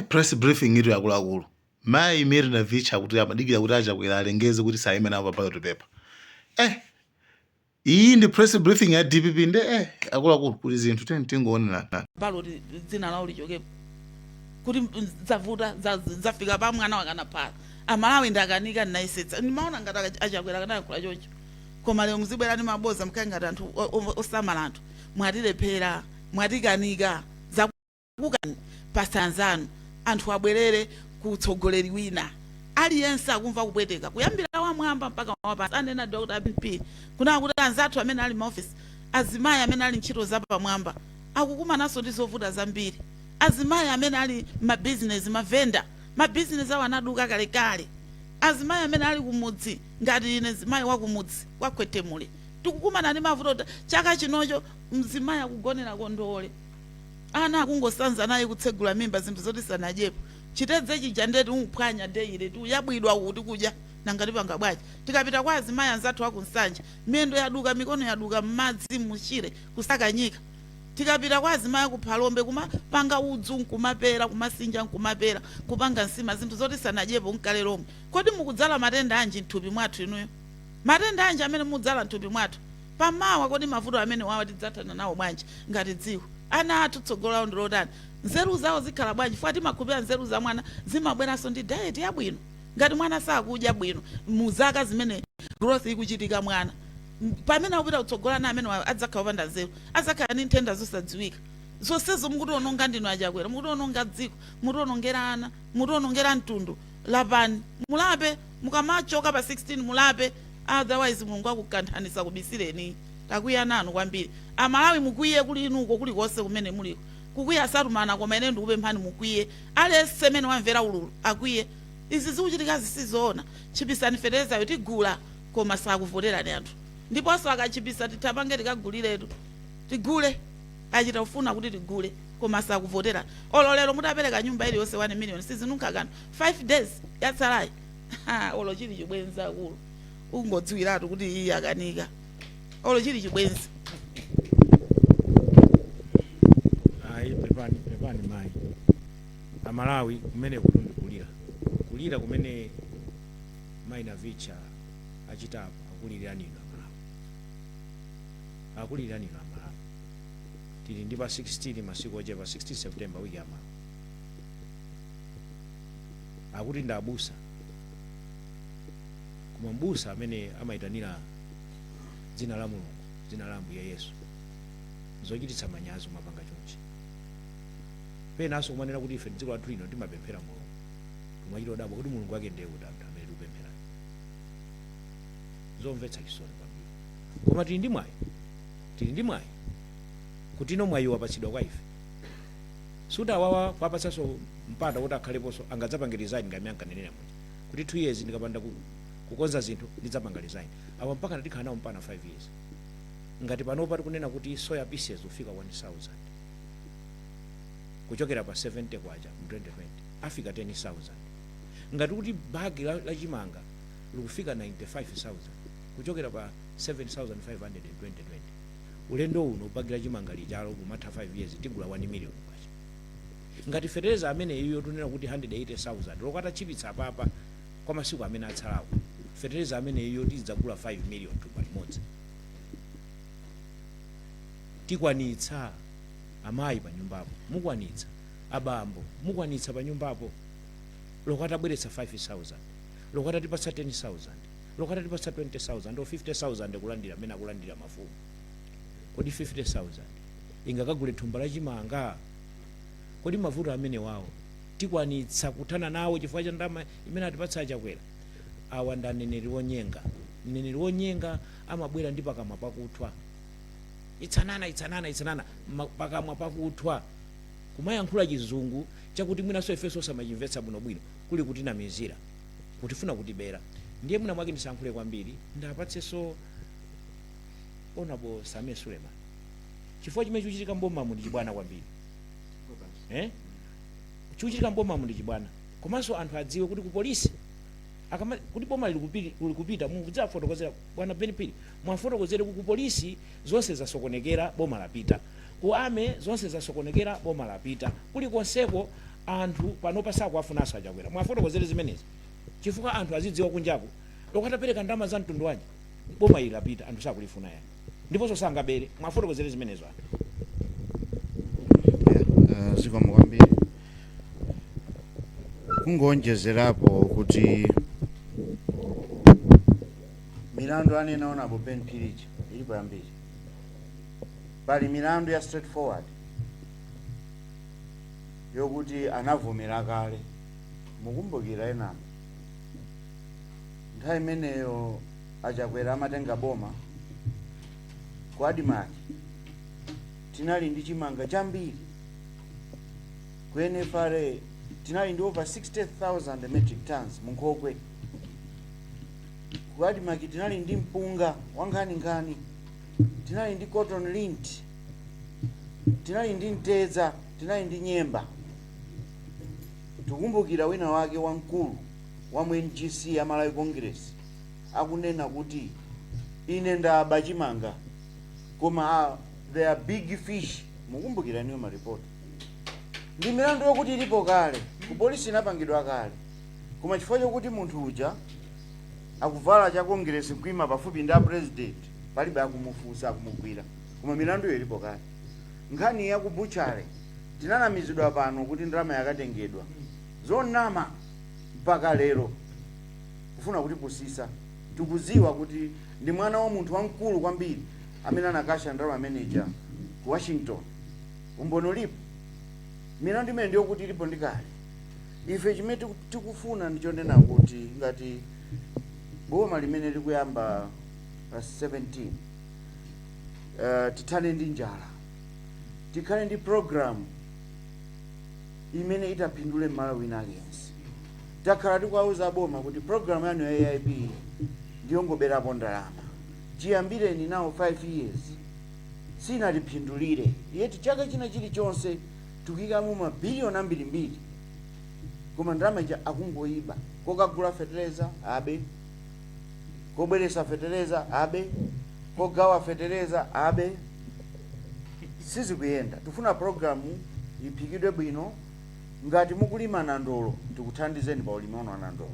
Press briefing itu akuluakulu. Mayi Mary Navicha kuti amadikira kuti achakwera alengeze kuti sayime nawo pa ballot paper. Iyi ndi press briefing ya DPP nde akuluakulu kuti zinthu teni tingoonera. Ballot dzina lawo lichokepo kuti zavuta zafika pa mwana wakanaphala. Amalawi ndakanika, ndinayesetsa, ndimaona ngati achakwera akanayankhula choncho, koma lero muzibwera ndi maboza, mkhale ngati anthu osamala anthu. Mwatilephera, mwatikanika, zakukani pasanzanu. Anthu abwerere ku utsogoleri wina. Aliyense akumva kupweteka, kuyambira wamwamba mpaka wapansi. Anena Dr MP kunena kuti anzathu amene ali maofisi, azimayi amene ali ntchito zapamwamba akukumananso ndi zovuta zambiri. Azimayi amene ali mabizinesi, mavenda, mabizinesi awo anaduka kalekale. Azimayi amene ali kumudzi, ngati ine zimayi wa kumudzi kwakhwetemule, tikukumana ndi mavuto kuti chaka chinocho mzimayi akugonera kondole, ana akungosanza naye kutsegula mimba, zinthu zoti sanadyepo. Chitedze chija ndeti umuphwanya daily, tuyabwidwa kuti kudya, nanga tipanga bwanji? Tikapita kwa azimayi anzathu akunsanja, miyendo yaduka, mikono yaduka, m'madzi muchire kusakanyika. Tikapita kwa azimayi akuphalombe, kumapanga udzu nkumapera, kumasinja nkumapera, kupanga nsima, zinthu zoti sanadyepo nkale lomwe. Kodi mukudzala matenda anji mthupi mwathu inuyo? Matenda anji amene mudzala mthupi mwathu pamawa? Kodi mavuto amene wawa tidzathana nawo bwanji ngati dziko? Ana athu tsogolo lawo ndi lotani? Nzeru zawo zikhala bwanji? Fuwa timakhulupirira nzeru za mwana zimabweranso ndi diet yabwino. Ngati mwana sakudya bwino mu zaka zimene growth ikuchitika, mwana pamene akupita kutsogolo, ana amene adzakhala opanda nzeru, adzakhala ndi nthenda zosadziwika. Zonsezo mukutiononga ndinu achakwera, mukutiononga dziko, mukutionongera ana, mukutionongera mtundu. Lapani, mulape. Mukamachoka pa 16 mulape, otherwise Mulungu akukanthanisa kubisireni. Takwiya nanu kwambiri. Amalawi, mukwiye kuli inuko, kulikonse kumene muliko. Kukwiya asatumana, koma ine ndikupemphani mukwiye. Aliyense amene wamvera ululu akwiye. Izi zikuchitika zisizoona. Tchipisani feterezayo, tigula, koma sakuvoterani anthu. Ndiponso akachipisa tithapange tikaguliretu, tigule. Achita kufuna kuti tigule, koma sakuvoterani. Olo lero mutapereka nyumba iliyonse 1 million, sizinunkha kanthu 5 days yatsalayi. Olo chili chibwenzi, akulu, ungodziwiratu kuti iye akanika, olo chili chibwenzi. Ayi, pepani, pepani mayi. Amalawi, kumene kuti ndikulira, kulira kumene mayi Navicha achitapo, akulirani inu Amalawi, akulirani inu Amalawi. Tili ndi pa 16, masiku ochepa, 16 September, wiki yamawa. Akuti ndi abusa, koma mbusa amene amayitanira dzina la Mulungu, dzina la Ambuye Yesu, zochititsa manyazi umapanga chonchi. Penanso kumanena kuti ife dziko lathu lino timapemphera Mulungu. Tumachita odabwa kuti Mulungu wake ndiye kuti anthu amene tikupempherayo. Zomvetsa chisoni kwambiri, koma tili ndi mwayi, tili ndi mwayi kuti ino mwayi wapatsidwa kwa ife. Suti awawa kuwapatsanso mpata kuti akhaleponso, angadzapange resign ngati ankanenera muja kuti 2 years ndikapanda kukonza zinthu ndidzapanga resign. Awa mpaka tikhala nawo mpaka 5 years. Ngati panopa tikunena kuti soya pieces kufika 1000 kuchokera pa 70 kwacha mu 2020, afika 10,000. Ngati kuti bagi la chimanga likufika 95,000 kuchokera pa 7500 in 2020, ulendo uno bagi la chimanga lijalo kumatha 5 years tigula 1 million kwacha. Ngati fetereza amene iyo tunena kuti 180,000, lokata chipitsa apapa kwa masiku amene atsalawo, fetereza amene iyo tidzagula 5 million thumba limodzi. Tikwanitsa? Amayi pa nyumbapo mukwanitsa? Abambo mukwanitsa pa nyumbapo? Lokata bweretsa 5000, lokata tipatsa 10,000, lokata tipatsa 20,000 or 50,000 kulandira amene akulandira mafumu, kodi 50,000 ingakagule thumba la chimanga? Kodi mavuto amene wawo tikwanitsa kuthana nawo chifukwa cha ndalama imene atipatsa achakwera? Awa ndi aneneri onyenga. Mneneri wonyenga amabwera ndi pakamwa pakuthwa, itsanana, itsanana, itsanana, pakamwa pakuthwa, kumayankhula chizungu chakuti mwinanso ifenso osamachimvetsa bwinobwino, kuli kutinamizira, kutifuna kutibera. Ndiye mwina mwake ndisayankhule kwambiri, ndapatsenso Honorable Sameer Suleman, chifukwa chimene chikuchitika mbomamu ndi chibwana kwambiri, eh? Chikuchitika mbomamu ndi chibwana. Komanso anthu adziwe kuti ku polisi akama kuti boma lili kupita, mudzafotokozera bwana Ben Phiri, mwafotokozere ku polisi zonse zasokonekera, boma lapita. Ku army zonse zasokonekera, boma lapita. Kulikonseko Anthu panopa sakuwafunanso Achakwera. Mwafotokozere zimenezi, chifukwa anthu azidziwa kunjaku lokatapereka ndalama za mtundu wanji boma ili lapita, anthu sakulifuna yani, ndiponso sangabere. Mwafotokozere zimenezo anthu. Zikomo kwambiri. Kungonjezerapo kuti milandu anenaonapo Ben Phiri ilipo yambiri. Pali milandu ya straightforward yokuti anavomera kale. Mukumbukira enamo nthawi imeneyo Achakwera amatenga boma, ku ADMARC tinali ndi chimanga chambiri, ku NFRA tinali ndi over 60,000 metric tons munkhokwe, ku ADMARC tinali ndi mpunga wankhaninkhani, tinali ndi cotton lint, tinali ndi mtedza, tinali ndi nyemba. Tikukumbukira wina wake wamkulu wa mu NGC ya Malawi Congress akunena kuti, "Ine ndaba chimanga, koma there are big fish." Mukumbukira niyo maripoti. Ndi milandu yokuti ilipo kale ku polisi, inapangidwa kale, koma chifukwa chokuti munthu uja akuvala cha Congress, kuima pafupi ndi a president, palibe akumufunsa, akumugwira, koma milanduyo ilipo kale. Nkhani ya ku butchery, tinanamizidwa pano kuti ndalama yakatengedwa, zonama. Mpaka lero kufuna kutipusisa. Tikuziwa kuti ndi mwana wa munthu wamkulu kwambiri amene anakasha ndalama manager ku Washington. Umboni ulipo. Milandu imene ndiyokuti ilipo ndi kale. Ife chimene tikufuna ndichonena kuti ngati boma limene likuyamba pa 17, tithane ndi njala, tikhale ndi program imene itapindule mmalo wina aliyense. Takhala tikuwauza boma kuti program yanu ya AIP ndiyongoberapo ndalama. Chiyambireni nawo 5 years sinatiphindulire, yeti chaka china chilichonse tikuyikamo mabiliyoni ambirimbiri, koma ndalama ija akungoyiba. Kokagula fetereza abe, kobweresa fetereza abe, kogawa fetereza abe, sizikuyenda. Tifuna program iphikidwe bwino. Ngati mukulima nandolo, tikuthandizeni pa ulimi wanu wa nandolo.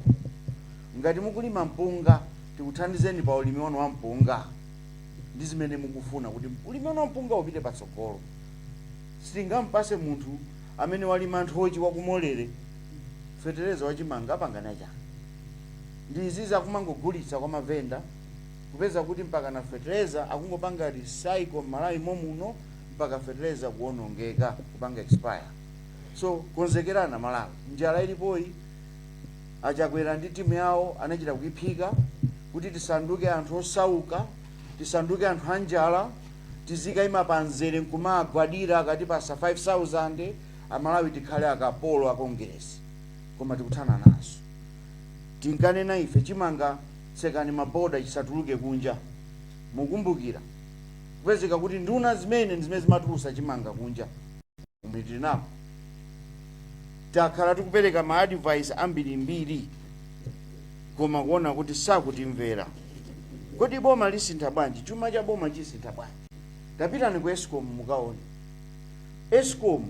Ngati mukulima mpunga, tikuthandizeni pa ulimi wanu wa mpunga ndi zimene mukufuna kuti ulimi wanu wa mpunga upite patsogolo. Sitingampase munthu amene walima nthochi wakumolere fetereza wachimanga, apangana chani? Ndi izi zakumangogulitsa kwa mavenda, kupeza kuti mpaka na fetereza akungopanga recycle m'Malawi momuno, mpaka fetereza kuwonongeka, kupanga expire. So konzekerana Malawi, njala ilipoyi Achakwera ndi timu yawo anachita kuiphika kuti tisanduke anthu osauka, tisanduke anthu anjala, tizikayima pamzere nkumagwadira akatipasa 5000. Amalawi tikhale akapolo a Kongeresi, koma tikuthana nazo. Tinkanena ife, chimanga tsekani maboda, chisatuluke kunja. Mukumbukira kupezeka kuti nduna zimene ndi zimene zimatulusa chimanga kunja. Tili napo, takhala tikupereka ma advice ambirimbiri, koma kuona kuti sakutimvera. Kodi boma lisintha bwanji? Chuma cha boma chisintha bwanji? Tapitani ku ESCOM mukaone. ESCOM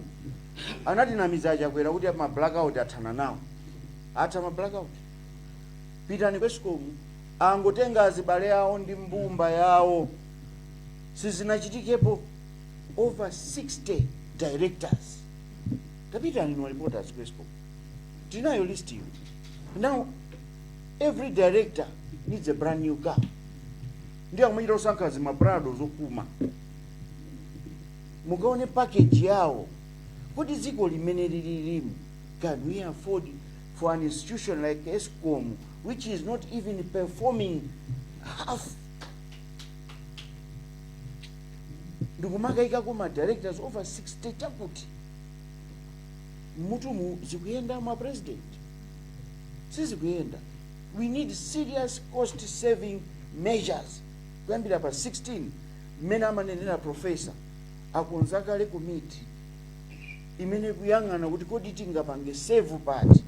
anatinamiza Achakwera kuti ma blackout athana nawo. Atha ma blackout? Pitani ku ESCOM, angotenga azibale awo ndi mbumba yawo. Sizinachitikepo. Over 60 directors. Tapitani no reporters ku ESCOM, tinayo list iyo. Now every director needs a brand new car. Ndiye akumachita kusankha zimaprado zopuma. Mukaone package yawo. Kuti dziko limene lililimu, can we afford for an institution like ESCOM, which is not even performing half, ndikumakayikako ma directors over 60 chakuti? Mmutumu zikuyenda mwa president? Sizikuyenda. We need serious cost saving measures kuyambira pa 16. Mmene amanenera professor, akonza kale komiti imene kuyang'ana kuti kodi tingapange save pati,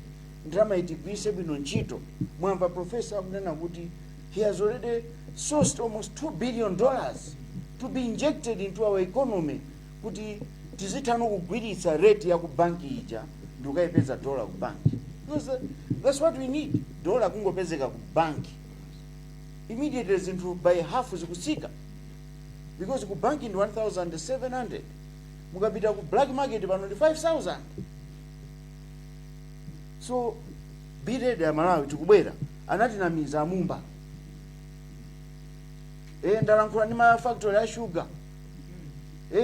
ndalama itigwirise bwino ntchito. Mwamva professor akunena kuti he has already sourced almost $2 billion to be injected into our economy kuti tizithano kugwiritsa rate ya ku banki ija. Ndikukayipeza dola ku banki, because that's what we need. Dola kungopezeka ku banki, immediately zinthu by half zikusika, because ku banki ndi 1700, mukapita ku black market pano ndi 5000. So be ready, Amalawi, tikubwera. Anatinamiza amumba. Ndalankhula ndi ma factory a sugar,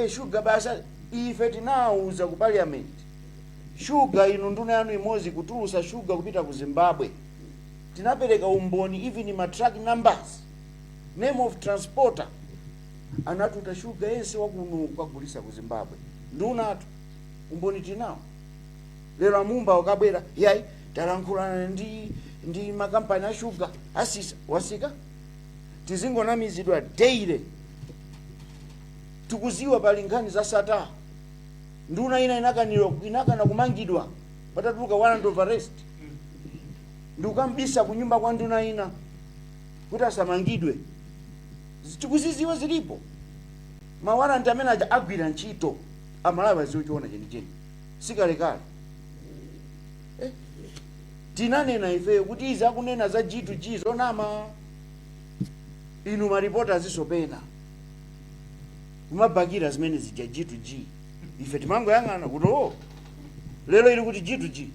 sugar basa. Ife tinawuza ku parliament, shuga inu, nduna yanu imodzi kutulusa shuga kupita ku Zimbabwe. Tinapereka umboni, even ma truck numbers, name of transporter. Anatuta shuga yense wakuno kukagulisa ku Zimbabwe, ndunatu. Umboni tinawo. Lero amumba ukabwera, yayi, talankhulana ndi makampani a shuga, asisa wasika. Tizingonamizidwa daily. Tikuziwa pali nkhani za Sattar. Nduna ina inakanirwa, inakana kumangidwa patatuluka warrant of arrest, ndikukambisa kunyumba kwa nduna ina kuti asamangidwe. Tikuziziwa, zilipo. Ma warrant amene aja agwira ntchito. Amalawi aziuchiona chenicheni, sikalekale. Tinanena ifeyo kuti izi akunena za G2G zonama. Inu maripota azisopena kumabakira zimene zija G2G. Ife timangoyang'ana kuti o, lero ili kuti G2G?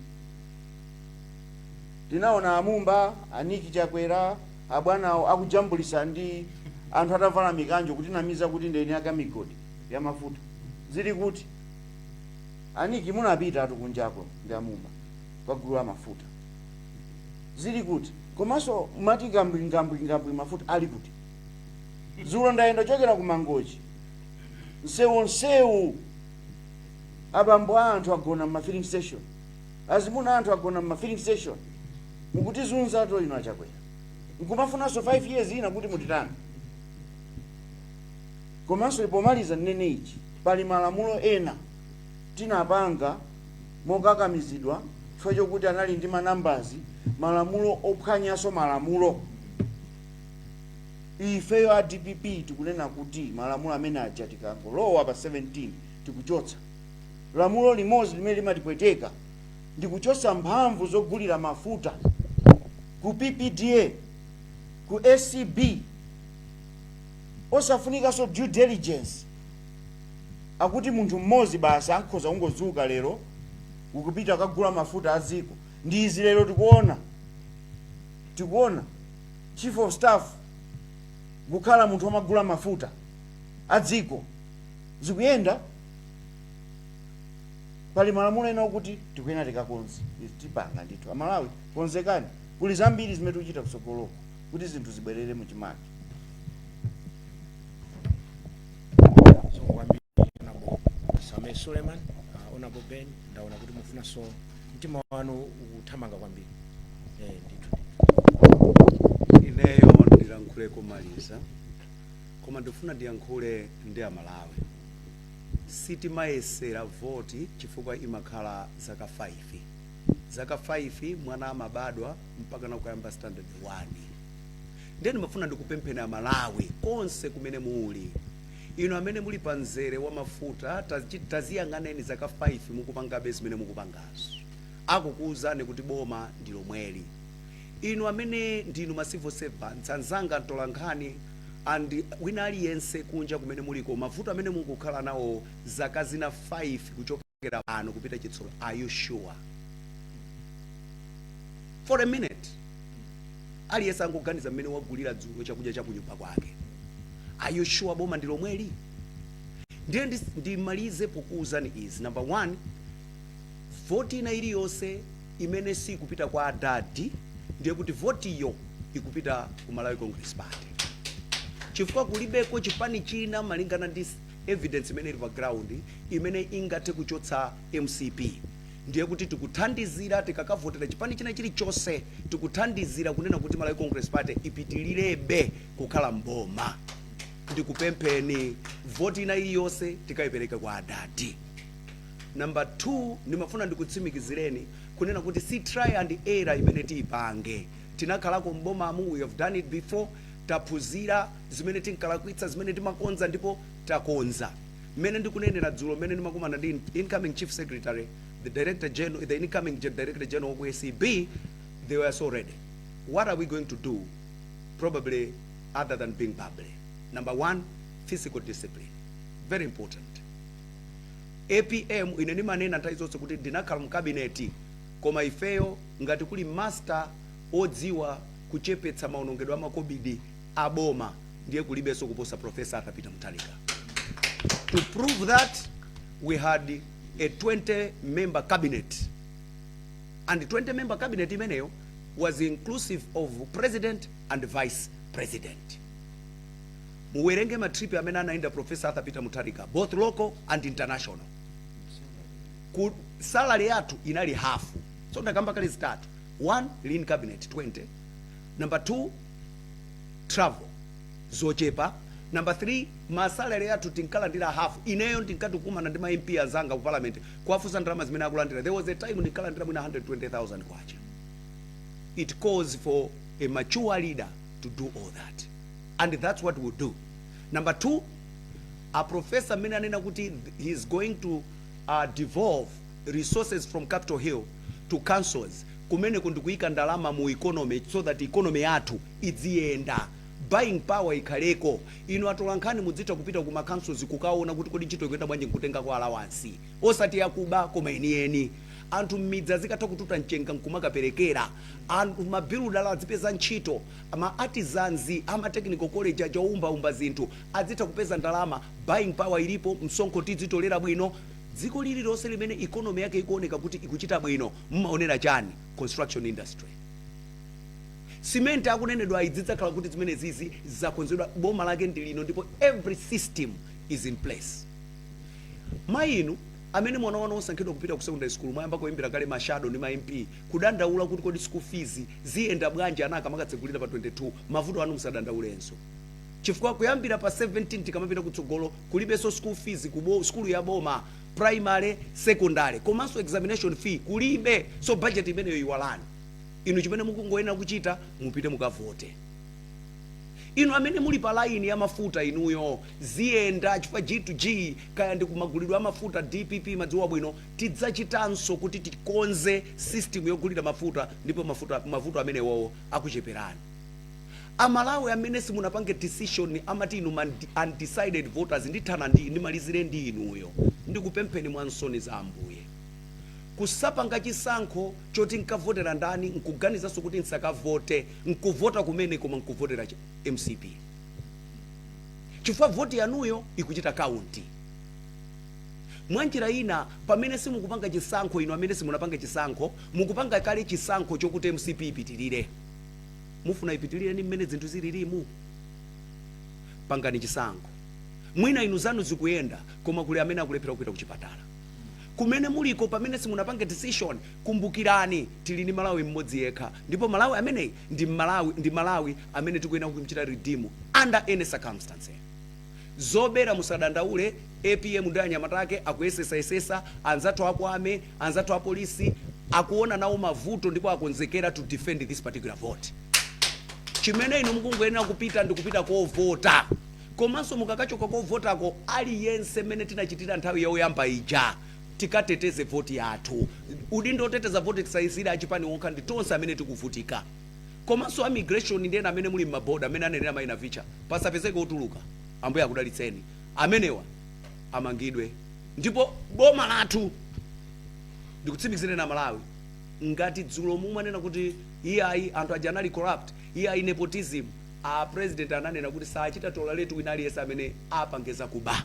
Tinaona amumba, aniki Chakwera, abwanawo akujambulisa ndi anthu atavala mikanjo kutinamiza kuti ndeni akamigodi ya mafuta. Zili kuti? Aniki, munapita atu kunjako ndi amumba kwa gulu la mafuta, zili kuti? Komanso mati ngambwi ngambwi ngambwi, mafuta ali kuti? Zulo ndayenda chokera ku Mangochi, msewu nsewu, abambo a anthu agona mma filling station, azimuna anthu agona mma filling station. Mukutizunza to ino achakwera, nkumafunanso 5 years ina kuti mutitani? Komanso pomaliza ndinene ichi: pali malamulo ena tinapanga mokakamizidwa chifukwa chokuti anali ndi manambazi, malamulo ophwanyanso malamulo. Ifeyo a DPP tikunena kuti malamulo amene aja tikangolowa pa 17 tikuchotsa. Lamulo limodzi limene limatipweteka ndikuchotsa mphamvu zogulira mafuta ku PPDA, ku ACB, osafunikanso due diligence. Akuti munthu mmodzi basi akhoza kungodzuka lero ukupita kagula mafuta a dziko. Ndi izi lero tikuona chief of staff kukhala munthu wamagula mafuta a dziko, zikuyenda. Pali malamulo ena okuti tikuyenera tikakonze. Izi tipanga ndithu. Amalawi, konzekani, kuli zambiri zimene tikuchita kutsogoloko kuti zinthu zibwerere muchimake. So kwambiri, Honorable Sameer Suleman. Honorable Ben, ndaona kuti mufunanso, mtima wanu ukuthamanga kwambiri. Ndithu ndithu. Ineyo ndilankhule komaliza, koma ndifuna ndiyankhule ndi Amalawi. Sitimayesera voti chifukwa imakhala zaka 5, zaka 5 mwana amabadwa mpaka nakuyamba standard 1. Ndiye ndimafuna ndikupempheni Amalawi konse kumene muli, inu amene muli pa mzere wa mafuta, taziyang'aneni zaka 5 mukupangabe zimene mukupangazo, akukuwuzani kuti boma ndi lomweli. Inu amene ndinu ma civil servants anzanga, mtolankhani and wina aliyense kunja kumene muliko, mavuto amene mukukhala nawo zaka zina 5 kuchokera pano kupita chitsogolo, are you sure? For a minute aliyense angoganiza mmene wagulira dzulo chakudya cha kunyumba kwake. Are you sure boma ndi lomweli? Ndiye ndimalize pokuwuzani izi. Number one, voti ina iliyonse imene sikupita kwa adadi, ndiye kuti votiyo ikupita ku Malawi Congress Party, chifukwa kulibeko chipani china, malingana ndi evidence imene ili pa ground, imene ingathe kuchotsa MCP. Ndiye kuti tikuthandizira, tikakavotera chipani china chilichonse, tikuthandizira kunena kuti Malawi Congress Party ipitilirebe kukhala mboma. Ndikupempheni, voti ina iliyonse tikayipereke kwa adadi. Number 2, ndimafuna ndikutsimikizireni kunena kuti si try and error imene tiyipange. Tinakhalako mbomamu, we have done it before. Taphunzira zimene tinkalakwitsa, zimene timakonza, ndipo takonza. Mmene ndikunenera, dzulo mmene ndimakumana ndi incoming chief secretary, the The director general, the incoming director general of ACB, they were so ready. What are we going to do? Probably other than being bubbly. Number one, fiscal discipline, very important. APM, ine ndimanena nthawi zonse kuti ndinakhala mu cabinet, koma ifeyo ngati kuli master odziwa kuchepetsa maonongedwe amakobidi aboma, ndiye kulibenso kuposa Professor Arthur Peter Mutharika. To prove that, we had a 20 member cabinet, and the 20 member cabinet imeneyo was inclusive of president and vice president. Muwerenge ma trip amene anaenda Professor Arthur Peter Mutharika, both local and international. Ku salary yathu inali hafu. So ndakamba kale zitatu: one, lean cabinet 20; number two, travel zochepa; number 3, ma salary athu tinkalandira hafu. Ineyo ndinkati kumana ndi ma MP anzanga ku parliament, kuwafunsa ndalama zimene akulandira. There was a time ndinkalandira mwina 120,000 kwacha. It calls for a mature leader to do all that, and that's what we'll do. Number two, a professor amene anena kuti he is going to devolve resources from Capitol Hill to councils, kumene kundikuyika ndalama mu economy so that economy yathu idziyenda, buying power ikhaleko. Inu atolankhani mudzitha kupita kuma councils kukaona kuti kodi ntchito ikuyenda bwanji, nkutenga kwa allowance, osati yakuba koma enieni. Anthu mmidzi azikatha kututa mchenga nkumakaperekera, anthu ma builder azipeza ntchito, ma artisans ama technical college aja oumbaumba zinthu azitha kupeza ndalama. Buying power ilipo, msonkho tidzitolera bwino. Dziko lililonse limene economy yake ikuoneka kuti ikuchita bwino, mmaonera chani? Construction industry. Simenti akunenedwa idzidzakhala kuti zimene zizi zakonzedwa, boma lake ndi lino, ndipo every system is in place. Mayi inu amene mwana wanu osankhidwa kupita ku secondary school, mwayamba kuyimbira kale ma shadow ndi ma MP kudandaula kuti kodi school fees ziyenda bwanji ana akamakatsekulira pa 22, mavuto anu musadandaulenso, chifukwa kuyambira pa 17 tikamapita kutsogolo kulibenso school fees ku skulu ya boma, primary, secondary, komanso examination fee kulibe. So budget imeneyo iwalani. Inu chimene mukungoyenera kuchita, mupite mukavote. Inu amene muli pa line ya mafuta, inuyo ziyenda chifukwa G to G, kaya ndi kumagulidwe amafuta, DPP madziwa bwino, tidzachitanso kuti tikonze system yogulira mafuta, ndipo mafuta mavuto amenewowo akucheperani. Amalawi amene simunapange decision, amati inu undecided voters, ndithana ndi ndimalizire ndi inuyo, ndikupempheni mwansoni za Ambuye, kusapanga chisankho choti nkavotera ndani, nkuganizanso kuti nsakavote, nkuvota kumene koma nkuvotera MCP, chifukwa voti yanuyo ikuchita count. Mwanjira ina, pamene simukupanga chisankho, inu amene simunapanga chisankho, mukupanga kale chisankho chokuti MCP ipitirire. Mufuna ipitirire ni mmene zinthu zililimu? Pangani chisankho. Mwina inu zanu zikuyenda, koma kuli amene akulephera kupita kuchipatala kumene muliko. Pamene simunapange decision, kumbukirani tili ndi Malawi mmodzi yekha, ndipo Malawi ameneyi ndi Malawi amene tikuyenera kumchita redeem under any circumstance. Zobera musadandaule, APM ndi anyamata ake akuyesesayesesa, anzathu akwame, anzathu apolisi akuona nawo mavuto ndipo akonzekera to defend this particular vote. Chimene inu mukungoyenera kupita ndikupita kovota. Komanso mukakachoka kovotako, aliyense, mmene tinachitira nthawi yoyamba ija, tikateteze voti yathu. Udindo oteteza voti tisayisire achipani okha, ndi tonse amene tikuvutika. Komanso immigration ndi ena amene muli m'maboda, amene anenera mayina vicha, pasapezeke otuluka. Ambuye akudalitseni. Amenewa amangidwe, ndipo boma lathu, ndikutsimikizire na Malawi, ngati dzulo mumanena kuti iyayi, anthu aja anali corrupt, iyayi, nepotism, a president ananena kuti sachita tolerate wina aliyense amene apangeza kuba.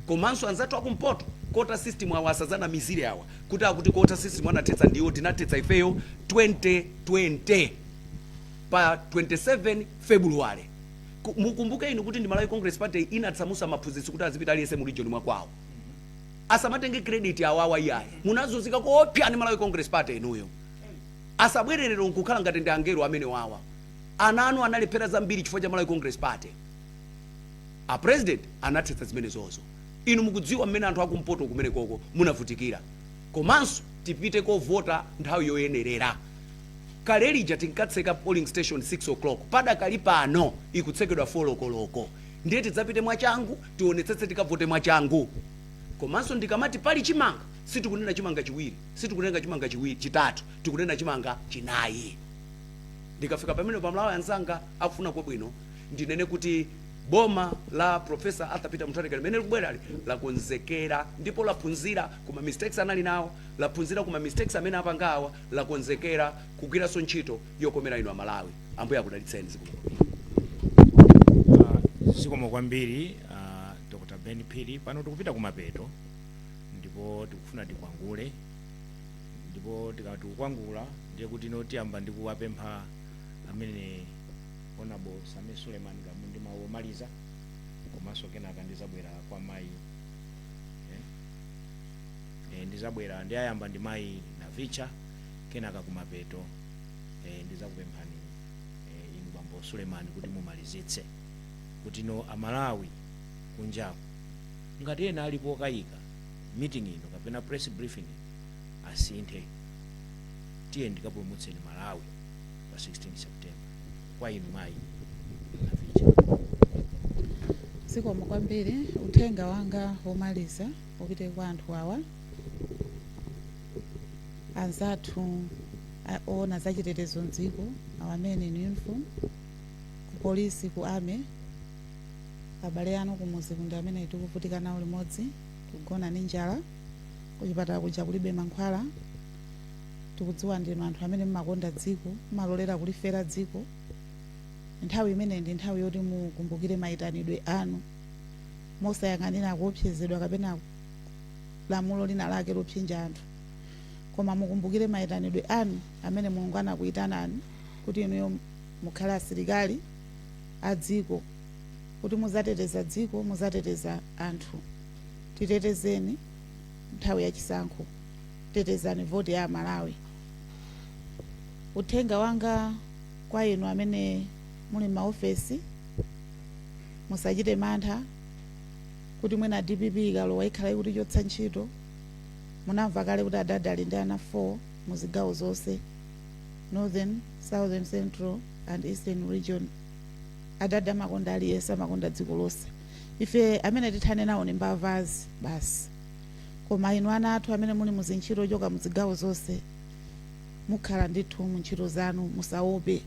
Komanso anzathu akumpoto, quota system awa asazana mizire awa kuti akuti quota system anathetsa ndiwo. Tinathetsa ifeyo 2020 pa 27 February. Mukumbuke inu kuti ndi Malawi Congress Party inatsamusa maphunzitsi kuti azipita aliyense mu region mwakwawo. Asamatenge credit awawa, iyayi. Munazunzika koopsa ndi Malawi Congress Party inuyo. Asabwererero nkukhala ngati ndi angelo amene wawa. Ana anu analephera zambiri chifukwa cha Malawi Congress Party. A president anathetsa zimene zozo. Inu mukudziwa mmene anthu akumpoto kumene koko munavutikira. Komanso tipite kovota nthawi yoyenerera. Kale lija tinkatseka polling station 6 o'clock, padakali pano ikutsekedwa 4 o'clock. Ndiye tidzapite mwachangu, tionetsetse tikavote mwachangu. Komanso ndikamati pali chimanga, Sitikunena chimanga chiwiri, sitikunena chimanga chiwiri chitatu, tikunena chimanga chinayi. Ndikafika pamene pamalawi anzanga akufuna kwabwino, ndinene kuti boma la Professor Arthur Peter Mutharika limene likubwerali lakonzekera ndipo laphunzira kuma mistakes anali nawo, laphunzira kuma mistakes amene apangawa, lakonzekera kugwiranso ntchito yokomera inu Amalawi. Ambuye akudalitseni. Zikomo. Zikomo kwambiri, Dr Ben Phiri. Pano tikupita kumapeto ndipo tikufuna tikwangule, ndipo tikati kukwangula ndiye kuti ino tiyamba ndi kuwapempha amene Honorable Sameer Suleman Gamu ndi mawu omaliza, komanso kenaka ndizabwera kwa mayi ndizabwera ndi ayamba ndi mayi Navicha, kenaka kumapeto ndizakupemphani inu bambo Suleman kuti mumalizitse, kuti no Amalawi kunjaku ngati ena alipo okayika meeting ino kapena press briefing asinthe. Tiye ndikapulumutseni Malawi pa 16 September. Kwa inu mayi Navicha. Zikomo kwambiri. Uthenga wanga womaliza upite kwa anthu awa, anzathu oona zachitetezo mdziko, awa amene in uniform, ku polisi, ku army, abale anu kumuzi kundi amene tikuvutika nawo limodzi, kugona ndi njala, kuchipatala kuja kulibe mankhwala. Tikudziwa ndinu anthu amene mmakonda dziko, mmalolera kulifera dziko. Nthawi imene ndi nthawi yoti mukumbukire mayitanidwe anu, mosayang'anira kuopsezedwa kapena lamulo lina lake lopsinja anthu, koma mukumbukire mayitanidwe anu amene Mulungu anakuyitanani kuti inuyo mukhale asilikali a dziko, kuti muzateteza dziko, muzateteza anthu. Titetezeni nthawi yachisankho, tetezani voti ya Amalawi. Uthenga wanga kwa inu amene muli m'maofesi, musachite mantha kuti mwina DPP ikalowa ikhala ikutichotsa ntchito. Munamva kale kuti adadi ali ndi ana 4 mu zigawo zonse, Northern, Southern, Central and Eastern Region. Adadi amakonda aliyense, amakonda dziko lonse. Ife amene tithane nawo ni mbavazi basi, koma inu ana athu amene muli muzintchito ochoka muzigawo zonse, mukhala ndithu mu ntchito zanu, musaope.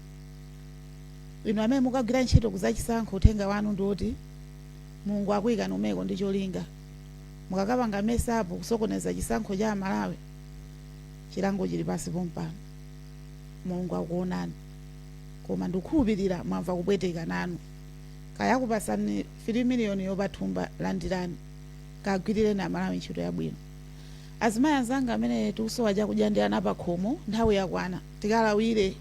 Inu amene mukagwira ntchito kuzachisankho, uthenga wanu ndi woti Mulungu akuyikani umeko ndi cholinga. Mukakapanga mess up, kusokoneza chisankho cha Amalawi, chilango chili pansi pompano. Mulungu akuonani, koma ndikukhulupirira mwamva kupweteka nanu. Kaya kupasani 3 miliyoni yopathumba, landirani, kagwirireni Amalawi ntchito yabwino. Azimayi anzanga amene tikusowa chakudya ndi ana pakhomo, nthawi yakwana tikalawire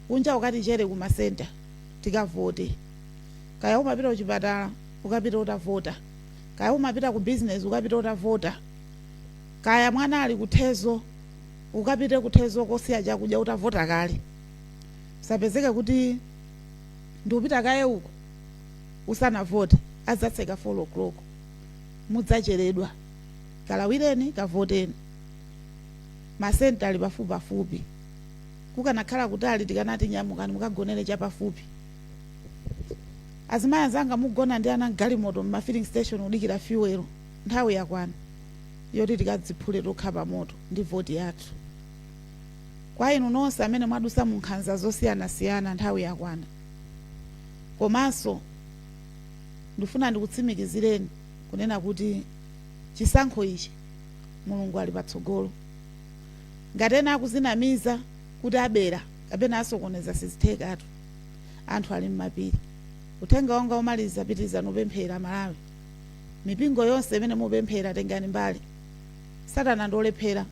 kunja, ukatichere kumasenta, tikavote. Kaya umapita kuchipatala, ukapita utavota. Kaya umapita ku business, ukapita utavota. Kaya mwana ali kuthezo, ukapite kuthezo kosiya chakudya utavota kale. Usapezeke kuti ndikupita kaye uko usanavote, adzatseka 4 o'clock, mudzacheredwa. Kalawireni, kavoteni. Masenta ali pafupipafupi. Kukanakhala kutali tikanati nyamukani mukagonere chapafupi. Azimayi anzanga mugona ndi ana mgalimoto mma filling station kudikira fuel, nthawi yakwana yoti tikadziphule tokha pa moto ndi voti yathu. Kwa inu nonse amene mwadusa mu nkhanza zosiyanasiyana, nthawi yakwana. Komanso ndifuna ndikutsimikizireni kunena kuti chisankho ichi Mulungu ali patsogolo. Ngati ena akuzinamiza kuti abera kapena asokoneza, sizithekatu, anthu ali mmapiri. Uthenga wanga omaliza, pitirizani upemphera Malawi. Mipingo yonse imene mupemphera, tengani mbali. Satana ndiolephera,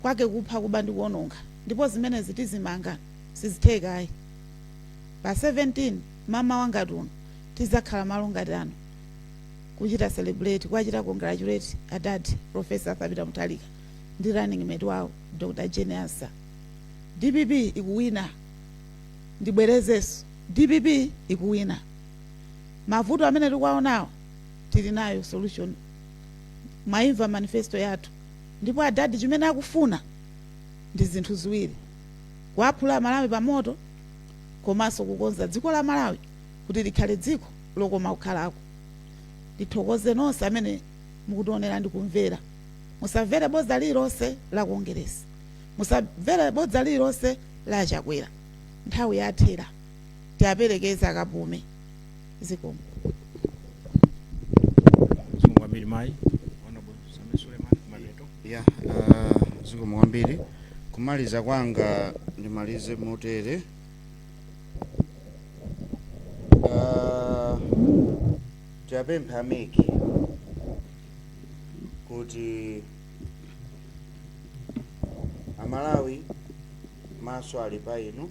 kwake kupha, kuba ndi kuononga, ndipo zimenezi tizimanga, sizithekayi. Pa 17 mama wangati uno tizakhala malo ngati ano kuchita celebrate, kuwachita congratulate adadi Professor Arthur Peter Mutharika ndi running mate wawo Dr Jane Ansah. DPP ikuwina. Ndibwerezenso, DPP ikuwina. Mavuto amene tikuwaonawo tili nayo solution. Mwayimva manifesto yathu, ndipo adadi chimene akufuna ndi zinthu ziwiri: kuwaphula Malawi pamoto komanso kukonza dziko la Malawi kuti likhale dziko lokoma kukhalako. Ndithokoze nonse amene Mukutionera ndi kumvera, musamvere bodza lililonse la Kongeresi, musamvere bodza lililonse la Chakwera. Nthawi yathera, tiaperekeze akapume. Zikomo. Zikomo kwambiri mayi. Honorable Sameer Suleman, kumapeto. Ya, zikomo kwambiri. Kumaliza kwanga ndimalize motere. Tiyapempha a MEC kuti Amalawi maso ali pa inu.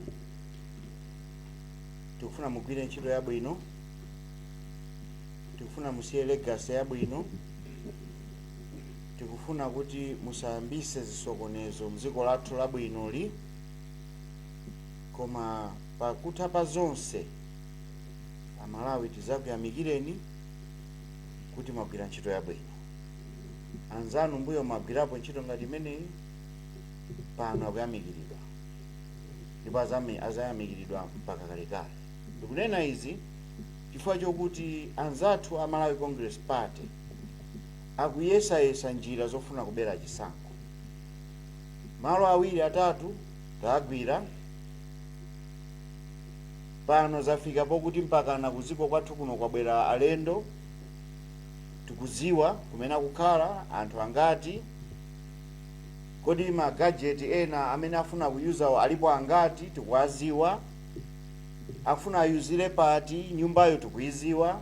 Tikufuna mugwire ntchito yabwino, tikufuna musiye legacy yabwino, tikufuna kuti musayambise zisokonezo mdziko lathu labwinoli. Koma pakutha pa zonse, Amalawi tizakuyamikireni kuti mwagwira ntchito yabwino. Anzanu mbuyo mwagwirapo ntchito ngati imeneyi, pano akuyamikiridwa ndipo azayamikiridwa mpaka kalekale. Ndikunena izi chifukwa chokuti anzathu a Malawi Congress Party akuyesayesa njira zofuna kubera chisankho. Malo awiri atatu tagwira pano, zafika pokuti mpakana kuziko kwathu kuno kwabwera alendo. Tikuziwa kumene akukhala, anthu angati, kodi ma gadget ena amene afuna kuyuzawo alipo angati, tikuwaziwa. Afuna ayuzire pati, nyumbayo tikuiziwa,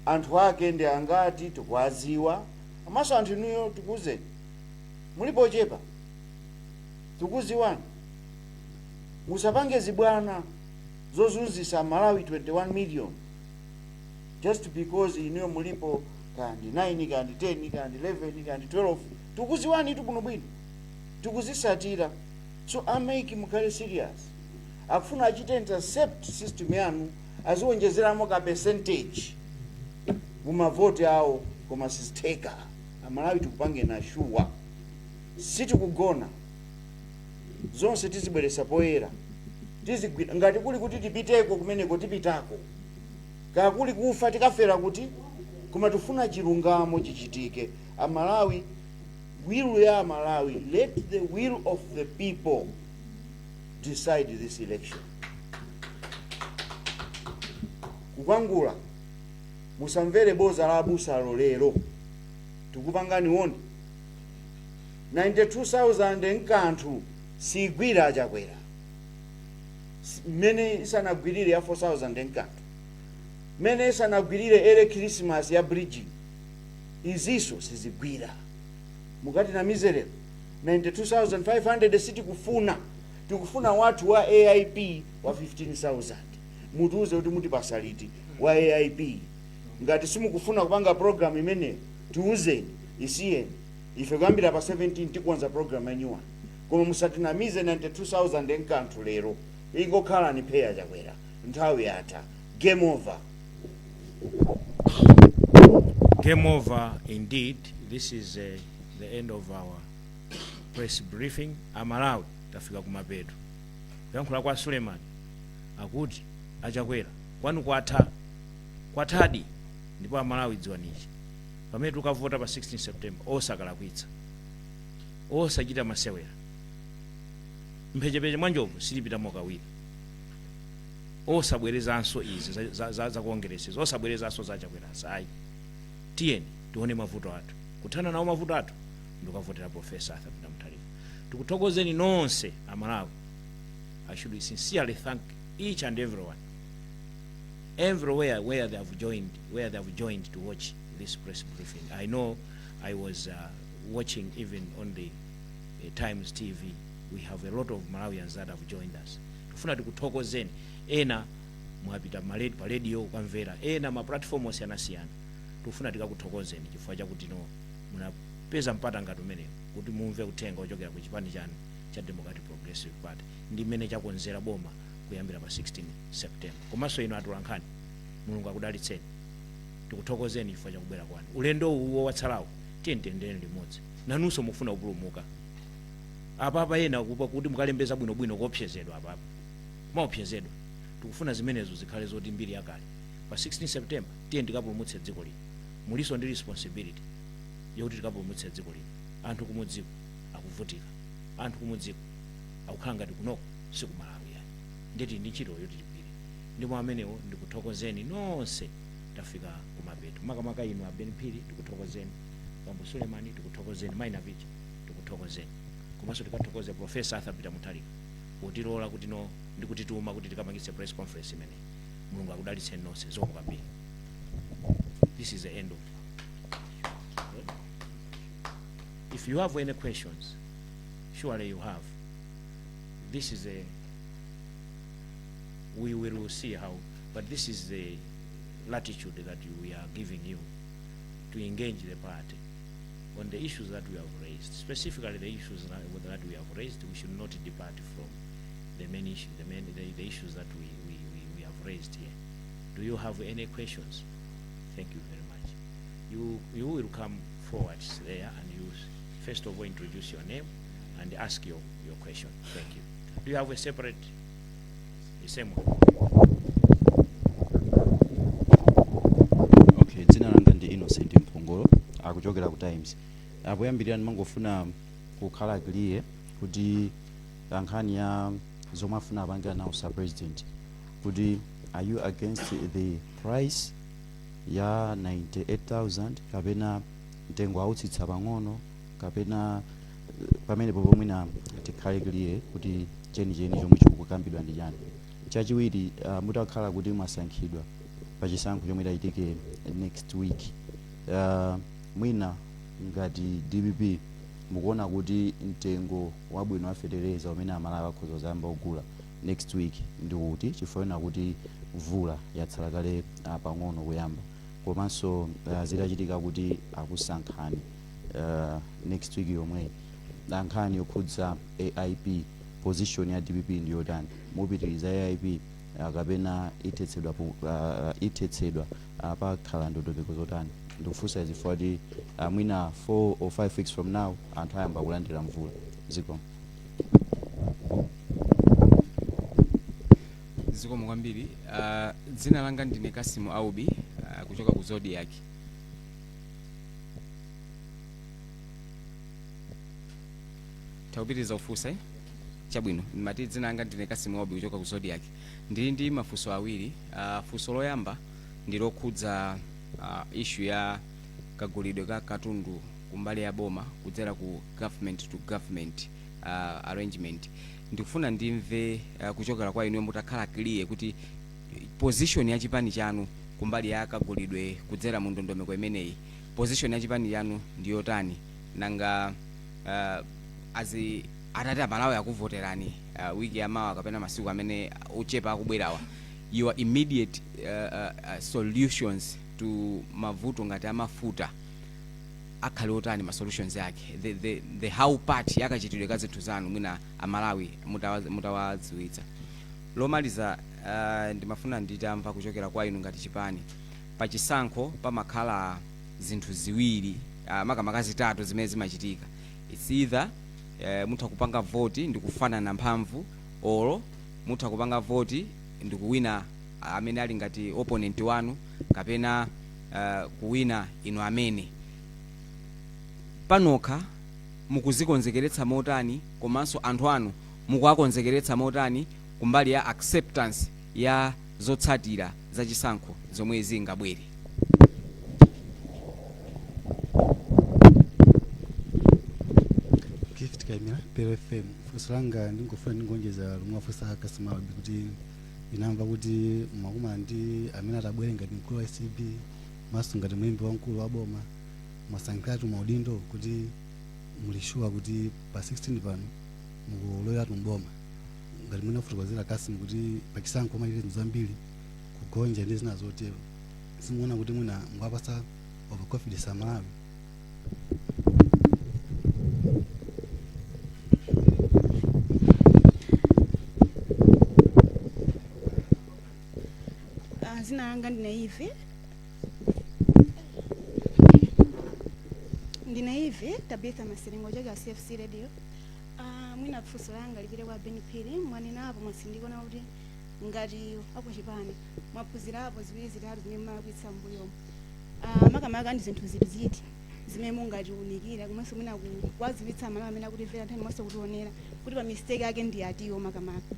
anthu ake ndi angati, tikuwaziwa. Amaso anthu inuyo tikuwuzeni, mulipo ochepa, tikuziwani. Musapange zibwana zozunzisa Malawi 21 million just because inuyo mulipo kandi 9, kandi 10, kandi 11, kandi 12. Tikuziwani tu bwinobwino, tikuzisatira. So a MEC, mukhale serious. Akufuna achite intercept system yanu, aziwonjezeramo ka percentage mumavoti awo, koma sizitheka. Amalawi tikupange sure sitikugona, zonse tizibweresa poyera, tizigwira. Ngati kuli kuti tipiteko kumeneko, tipitako. Kakuli kufa, tikafera kuti, koma tifuna chilungamo chichitike. Amalawi, will ya Amalawi, let the will of the people decide this election. Kukwangula, musamvere boza la abusalo lero. Tikupangani woni 92,000 nkanthu sigwira Achakwera mmene isanagwirire ya 4,000 nkanthu, mmene isanagwirire early Christmas ya bridging, iziso sizigwira. Mukati namizerero 92,500 sitikufuna, tikufuna wathu wa AIP wa 15,000. Mutiuze kuti mutipasa liti wa AIP. Ngati simukufuna kupanga program imeneyo, tiuzeni, isiyeni. Ife kuyambira pa 17 tikukonza program ya new one, koma musatinamize 92,000 nkanthu lero. Ingokhala ni pheya Chakwera, nthawi yatha, game over. Game over indeed. This is the end of our press briefing. Amalawi, tafika kumapeto. Kuyankhula kwa Suleiman akuti Achakwera kwanu kwatha, kwathadi. Ndipo Amalawi, dziwanichi, pamene tukavota pa 16 September, osakalakwitsa, osachita masewera. Mphechepeche mwa njovu silipitamo kawiri. Osabwerezanso izi za Kongeresi, osabwerezanso za Chakwera, ayi. Tiyeni tione mavuto athu, kuthana nawo mavuto athu ndikukavotera Professor Arthur Peter Mutharika. Tikuthokozeni nonse Amalawi. I should sincerely thank each and everyone everywhere where they have joined to watch this press briefing. I know I was watching even on the Times TV. We have a lot of Malawians that have joined us. Tifuna tikuthokozeni. Ena mwapita pa radio kukamvera, ena ma platform osiyanasiyana. Tifuna tikakuthokozeni chifukwa chakuti no munapeza mpata ngati umenewu kuti mumve uthenga ochokera ku chipani chanu cha Democratic Progressive Party ndi mmene chakonzera boma kuyambira pa 16 September. Komanso inu atolankhani, Mulungu akudalitseni. Tikuthokozeni chifukwa chakubwera kwanu. Ulendo uwo watsalawo tiye tiyendere limodzi. Nanunso mufuna kupulumuka apapa, ena kupa kuti mukalembeza bwinobwino, kuopsezedwa apapa, kumaopsezedwa. Tikufuna zimenezo zikhale zoti mbiri yakale. Pa 16 September tiye tikapulumutse dziko lino. Muliso ndi responsibility yokuti tikapulumutse dziko lino. Anthu kumudziko akuvutika, anthu kumudziko akukhala ngati kunoko sikumalawi yani. Nditi ndi ntchito yoti tigwire. Ndimo amenewo ndikuthokozeni nonse. Tafika kumapeto. Makamaka inu a Ben Phiri, tikuthokozeni. Bambo Sulemani, tikuthokozeni. Mayi Navicha, tikuthokozeni. Komanso tikathokoze Professor Arthur Peter Mutharika potilola kuti no ndikutituma kuti tikamangitse press conference imeneyi. Mulungu akudalitseni nonse. Zikomo kwambiri. This is the end of. If you have any questions, surely you have. This is a we will see how, but this is the latitude that we are giving you to engage the party on the issues that we have raised, specifically the issues that we have raised. We should not depart from the main issue, the main the issues that we have raised here. Do you have any questions? Thank you very much. You will come forward there and you first of all introduce your name and ask your question. Thank you. Do you have a separate, the same one? Okay, dzina langa ndi Innocent Mphongolo, akuchokera ku Times. Apoyambirira ndimangofuna kukhala clear kuti nkhani ya zomwe afuna apangira nawo sa president, kuti are you against the price ya 98,000 kapena mtengo autsitsa pang'ono kapena pamenepo pomwina tikhale clear kuti chenicheni chomwe chikukambidwa ndi chani. Chachiwiri, mutakhala kuti mwasankhidwa pachisankho chomwe chitachitike next week, mwina ngati DPP mukuona kuti mtengo wabwino wa fetereza umene Amalawi akhoza kuzayamba kugula next week ndi uti, chifukwa kuti mvula yatsala kale pang'ono kuyamba? Komanso zitachitika kuti akusankhani next week yomweyi, nkhani yokhudza AIP, position ya DPP ndi yotani? Mupitiriza AIP kapena ithetsedwa ithetsedwa, pakhala ndondomeko zotani? Ndikufunsa izi chifukwa kuti mwina 4 or 5 weeks from now anthu ayamba kulandira mvula. Zikomo. Zikomo kwambiri. Dzina langa ndine Kasimu Aubi, kuchoka ku Zodiak. Takupitiriza kufunsa, eh? Chabwino. Mati dzina langa ndine Kasimu Aubi kuchoka ku Zodiak. Ndili ndi mafunso awiri. Funso loyamba ndi lokhudza issue ya kagulidwe ka katundu kumbali ya boma kudzera ku government to government arrangement. Ndikufuna ndimve kuchokera kwa inuyo mutakhala clear kuti position ya chipani chanu kumbali ya kagulidwe kudzera mu ndondomeko imeneyi, position ya chipani chanu ndi yotani? Nanga azi atati Amalawi akuvoterani wiki yamawa kapena masiku amene ochepa akubwerawa, your immediate solutions to mavuto ngati amafuta akhale otani, ma solutions yake, the how part yakachitidwe ka zinthu zanu, mwina Amalawi mutawadziwitsa. Lomaliza, ndimafuna nditamva kuchokera kwa inu ngati chipani, pachisankho pamakhala zinthu ziwiri, makamaka zitatu zimene zimachitika. It's either mutha kupanga voti ndikufanana mphamvu, olo mutha kupanga voti ndikuwina amene ali ngati opponent wanu, kapena kuwina inu amene panokha. Mukuzikonzekeretsa motani, komanso anthu anu mukuwakonzekeretsa motani kumbali ya acceptance ya zotsatira zachisankho zomwe zingabwere? Gift Kaimira, Pero FM. Funso langa ndingofuna ndingonjeza lomwe afunsa Kasimabi, kuti ndinamva kuti mwakumana ndi amene atabwere ngati mkulu wa ACB maso ngati mlembi wamkulu wa boma, mwasankhiratu maudindo, kuti muli sure kuti pa 16 pano mukuloweratu mboma, ngati mwene afotokozera Kasimu kuti pachisankho machite zinthu zambiri, kugonja ndi zina zotero. Simuona kuti mwina mukuwapasa overconfidence Amalawi? Zina langa ndine Ivi, ndine Ivi Tabitha Masiringo choka CFC Radio. Mwina funso langa lipite kwa Ben Phiri. Mwanenapo, mwasindikona kuti ngati akuchipani mwaphunzirapo ziwiri zitatu zimene mumalakwitsa m'mbuyomu. Makamaka ndi zinthu ziti ziti zimene mungatiunikira komanso mwina kuwadziwitsa Amalawi amene akutimvera nthawi monse kutionera kuti pa mistake ake ndi atiwo makamaka?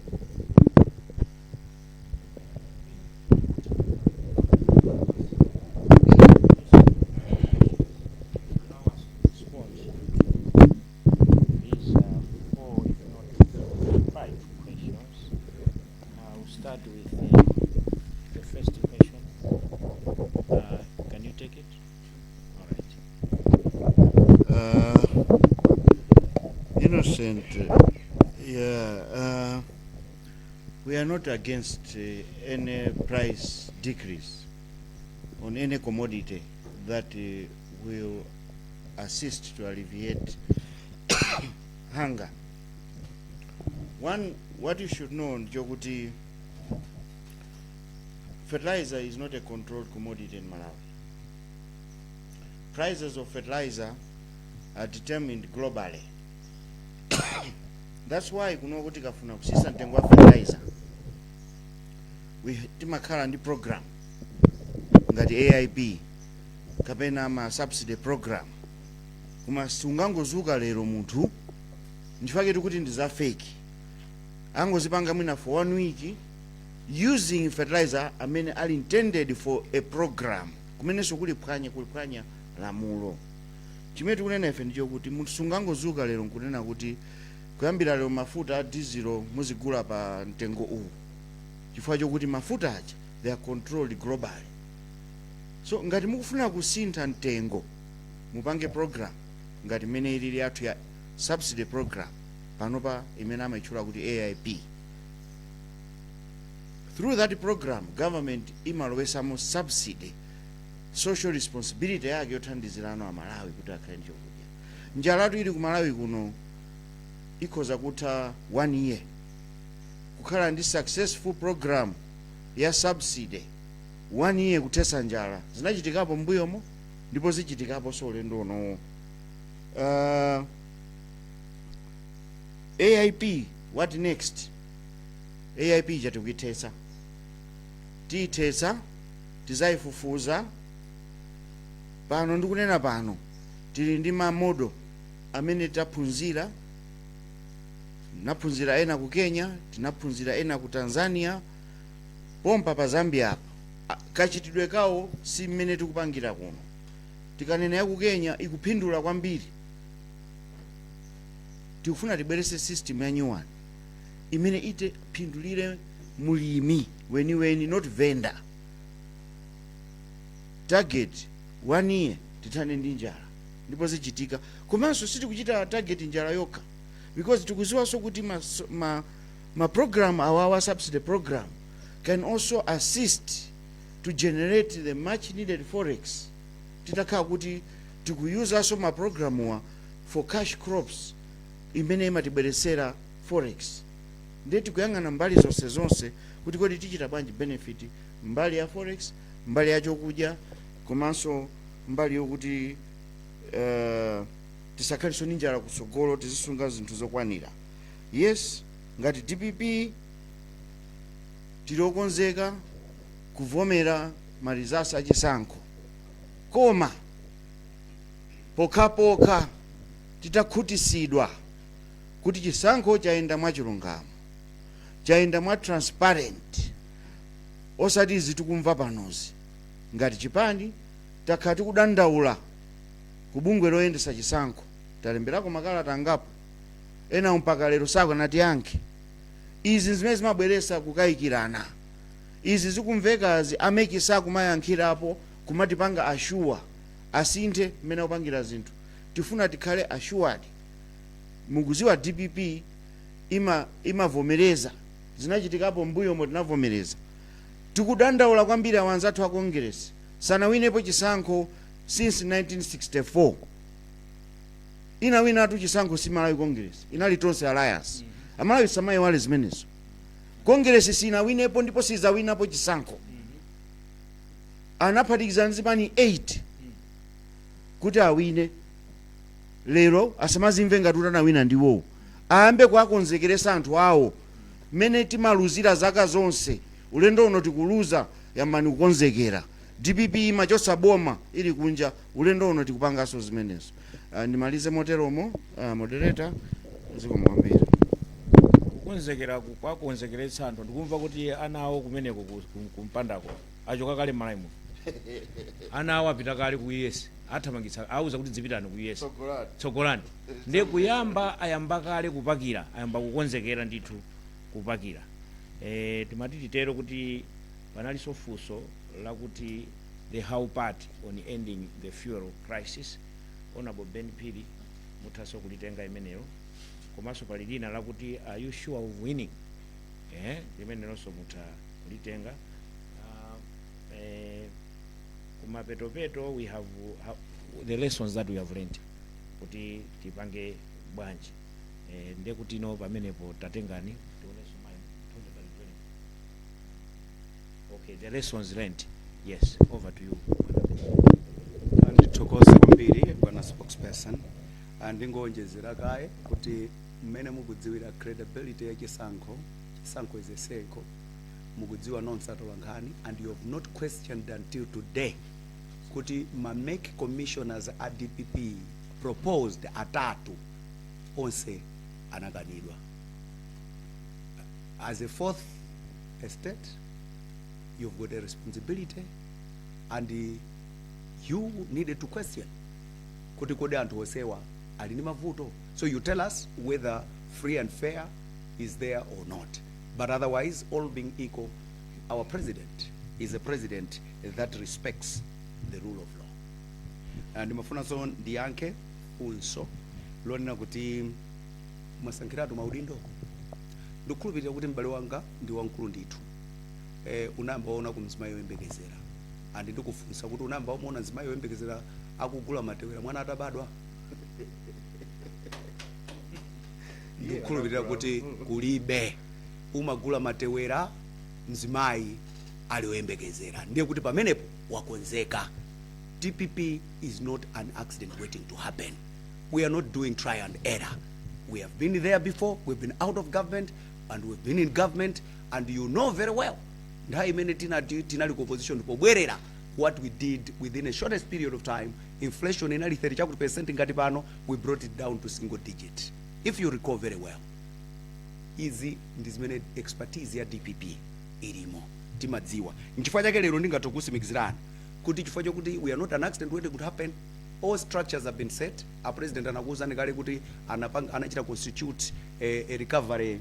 Respond to these four, if not five questions. I'll start with the first question. Can you take it? All right. Innocent, yeah, we are not against any price decrease on any commodity that will assist to alleviate hunger. One, what you should know, njokuti, fertilizer is not a controlled commodity in Malawi. Prices of fertilizer are determined globally. That's why kuno kuti kafuna kusisa mtengo wa fertilizer, we timakhala ndi program ngati AIP kapena ma subsidy program, koma sungangozuka lero munthu. Nchifukwa tikuti ndi za fake, angozipanga mwina for one week using fertilizer amene ali intended for a program, kumenenso kuliphwanya lamulo. Chimene tikunena ife ndicho kuti munthu sungangozuka lero nkunena kuti kuyambira lero mafuta a dizelo muzigula pa mtengo uwu, chifukwa chokuti mafuta aja, they are controlled globally. So ngati mukufuna kusintha mtengo, mupange program ngati imene ilili yathu ya subsidy program panopa, imene amayitchula kuti AIP. Through that program, government imalowesamo subsidy, social responsibility yake yothandizirano Amalawi kuti akhale ndi chokudya. Njalatu ili ku Malawi kuno ikhoza kutha one year kukhala ndi successful program ya subsidy, one year kuthesa njala. Zinachitikapo mbuyomo ndipo zichitikaponso ulendo unowo. AIP, what next? AIP chatikuithetsa, tiyithetsa, tizayifufuza. Pano ndikunena pano tili ndi ma model amene taphunzira. Tinaphunzira ena ku Kenya, tinaphunzira ena ku Tanzania, pompa pa Zambia apa. Kachitidwe kawo si mmene tikupangira kuno. Tikanena ya ku Kenya ikuphindula kwambiri. Tikufuna tibwerese system ya new one imene itiphindulire mulimi weniweni, not vendor. Target one year tithane ndi njala, ndipo zichitika. Komanso sitikuchita target njala yokha, because tikuziwanso kuti ma program awawa, subsidy program, can also assist to generate the much needed forex, titakhala kuti tikuyuzanso ma programuwa for cash crops imene imatibweresera forex. Ndiye tikuyang'ana mbali zonse zonse kuti kodi tichita bwanji benefit mbali ya forex, mbali ya chokudya, komanso mbali yokuti tisakhalenso ndi njala kutsogolo, tizisunga zinthu zokwanira. Yes, ngati DPP tili okonzeka kuvomera ma results achisankho, koma pokhapokha titakhutisidwa kuti chisankho chayenda mwachilungamo, chayenda mwa transparent, osati izi tikumva panozi. Ngati chipani takhala tikudandaula ku bungwe loyendesa chisankho, talemberako makalata angapo, ena mpaka lero sakanatiyankhe. Izi zimene zimabweresa kukayikirana. Izi zikumvekazi, a MEC sakumayankhirapo kumatipanga assure. Asinthe mmene akupangira zinthu, tifuna tikhale assured. Mukuziwa DPP imavomereza, zinachitikapo mbuyomo, tinavomereza. Tikudandaula kwambiri awanzathu a Congress, sanawinepo chisankho since 1964. Inawinatu chisankho si Malawi Congress, inali Tonse Alliance. Amalawi samayiwale zimenezo. Congress sinawinepo ndipo sizawinapo chisankho. Anaphatikiza nzipani 8 kuti awine. Lero asamazimve ngati kuti anawina ndiwowo. Ayambe kuwakonzekeresa anthu awo mmene timaluzira zaka zonse. Ulendo uno tikuluza, yambani kukonzekera. DPP imachosa boma ili kunja. Ulendo uno tikupanganso zimenezo. Ndimalize moteromo, moderator, zikomo kwambiri. Kukonzekera kwakonzekeretsa anthu, ndikumva kuti ana awo kumeneko kumpandako achoka kale m'Malawi muno. Ana awo apita kale ku US, athamangitsa, auza kuti dzipitani ku US, tsogolani. Ndiye kuyamba ayamba kale kupakira, ayamba kukonzekera ndithu kupakira. Timati titero kuti panalinso funso lakuti the how part on ending the fuel crisis. Honorable Ben Phiri, muthanso kulitenga imeneyo. Komanso pali lina lakuti "Are you sure of winning?" Limenelonso mutha kulitenga. Kumapetopeto we have the lessons that we have learned, kuti tipange bwanji. Ndekuti ino pamenepo tatengani tionenso mayi mthunzi pali pamenepo. Okay, the lessons learned, yes, over to you, madam. Ndithokoze kwambiri, bwana spokesperson. Ndingowonjezera kaye kuti mmene mukudziwira credibility ya chisankho, chisankho is a circle. Mukudziwa nonse atolankhani, and you have not questioned until today kuti ma MEC commissioners a DPP proposed atatu onse anakanidwa. As a fourth estate, you've got a responsibility and you needed to question kuti kodi anthu onsewa ali ndi mavuto? So you tell us whether free and fair is there or not. But otherwise, all being equal, our president is a president that respects the rule of law. Ndimafunanso ndiyankhe funso lonena kuti mwasankhiratu maudindo. Ndikukhulupirira kuti m'bale wanga ndi wamkulu ndithu. Unayamba waona ku mzimayi woyembekezera, and ndikufunsa kuti unayamba wamuona mzimayi woyembekezera akugula matewera mwana atabadwa? Ndikukhulupirira kuti kulibe. Umagula matewera mzimayi ali woyembekezera, ndiye kuti pamenepo wakonzeka. DPP is not an accident waiting to happen. We are not doing try and error. We have been there before. We've been out of government and we've been in government, and you know very well nthawi imene tinali ku opposition, pobwerera, what we did within a shortest period of time. Inflation inali 30 chakuti percent ngati pano, we brought it down to single digit, if you recall very well. Izi ndi zimene expertise ya DPP ilimo, timadziwa. Nchifukwa chake lero ndingathe kusimikizirani kuti chifukwa chokuti we are not an accident waiting to happen, all structures have been set. A president anakuwuzani kale kuti anachita constitute a recovery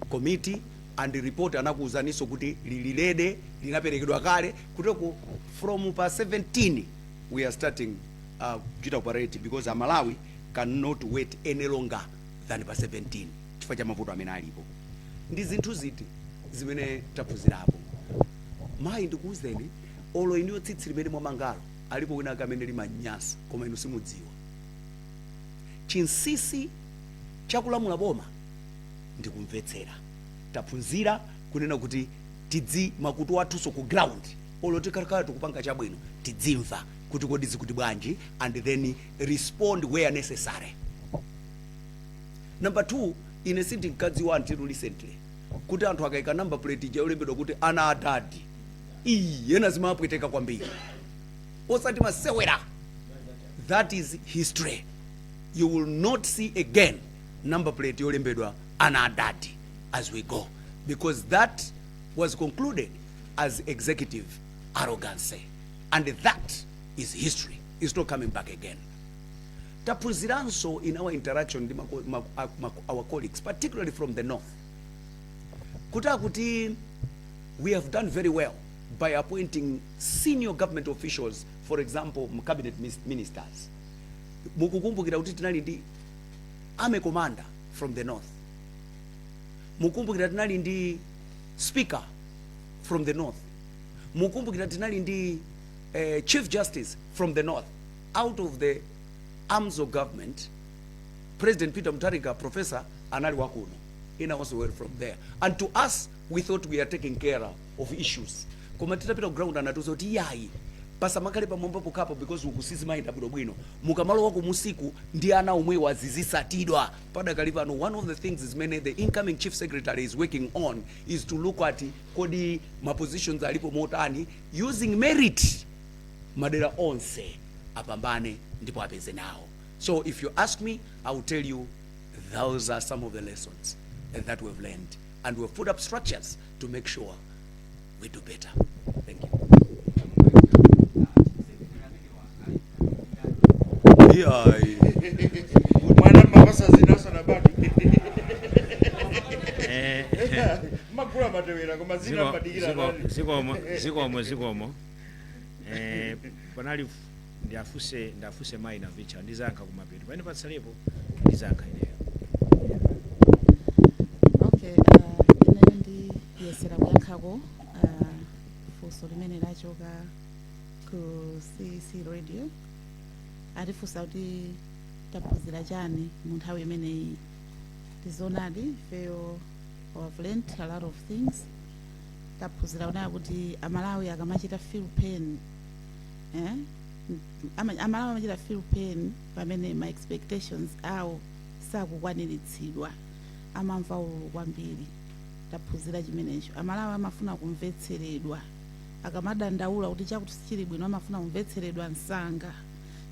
committee, and report anakuwuzaninso kuti lili ready, linaperekedwa kale kuteko. From pa 17 we are starting kuchita operate, because Amalawi cannot wait any longer than pa 17 chifukwa cha mavuto amene alipo. Ndi zinthu ziti zimene taphunzirapo? Mayi, ndikuwuzeni, olo iniyo tsitsi limene mwamangalo, alipo wina ake amene limanyasa, koma inu simudziwa. Chinsinsi chakulamula boma ndikumvetsera. Taphunzira kunena kuti tidzi makutu athunso ku ground, olo tikakhala tikupanga chabwino, tidzimva kuti kodi zikuti bwanji, and then respond where necessary. Number two, ine sindinkadziwa until recently kuti anthu akayika number plate ija yolembedwa kuti "ana adadi", iyi ena zimapweteka kwambiri, osati masewera. That is history. You will not see again number plate yolembedwa "ana adadi" as we go, because that was concluded as executive arrogance, and that is history, is not coming back again. Taphunziranso in our interaction ndi our colleagues, particularly from the north, kuti akuti we have done very well by appointing senior government officials, for example cabinet ministers. Mukukumbukira kuti tinali ndi army commander from the north. Mukumbukira tinali ndi speaker from the north. Mukumbukira tinali ndi chief justice from the north. Out of the arms of government, President Peter Mutharika, professor, anali wakuno, ina also were from there. And to us, we thought we are taking care of issues, koma titapita ku ground anatiuza kuti yayi, Pasamakhale pamwamba pokhapo, because uku sizimayenda bwinobwino. Mukamalowa kumusiku ndi ana omwewo azizisatidwa. Padakali pano, one of the things zimene the incoming chief secretary is working on is to look at kodi ma positions alipo motani, using merit, madera onse apambane ndipo apeze nawo. So if you ask me, I will tell you those are some of the lessons that we've learned, and we've put up structures to make sure we do better. Thank you. Iyayi. Mwana mapasa zina asanabadwe. Magula matewera, koma zina madikira. Zikomo, zikomo, zikomo. Panali ndiafuse mayi Navicha, ndizayankha kumapeto. Pamene patsalepo ndizayankha ineyo. Okay, ineyo ndiyesera kuyankhako funso limene lachoka ku CC Radio. Atifunsa kuti taphunzira chani mu nthawi imeneyi. Tizonadi, ifeyo we have learned a lot of things. Taphunzira kunena kuti Amalawi akamachita feel pain, eh? Amalawi amachita feel pain pamene ma expectations awo sakukwaniritsidwa, amamva ululu kwambiri. Taphunzira chimenecho. Amalawi amafuna kumvetseredwa. Akamadandaula kuti chakuti sichili bwino, amafuna kumvetseredwa msanga.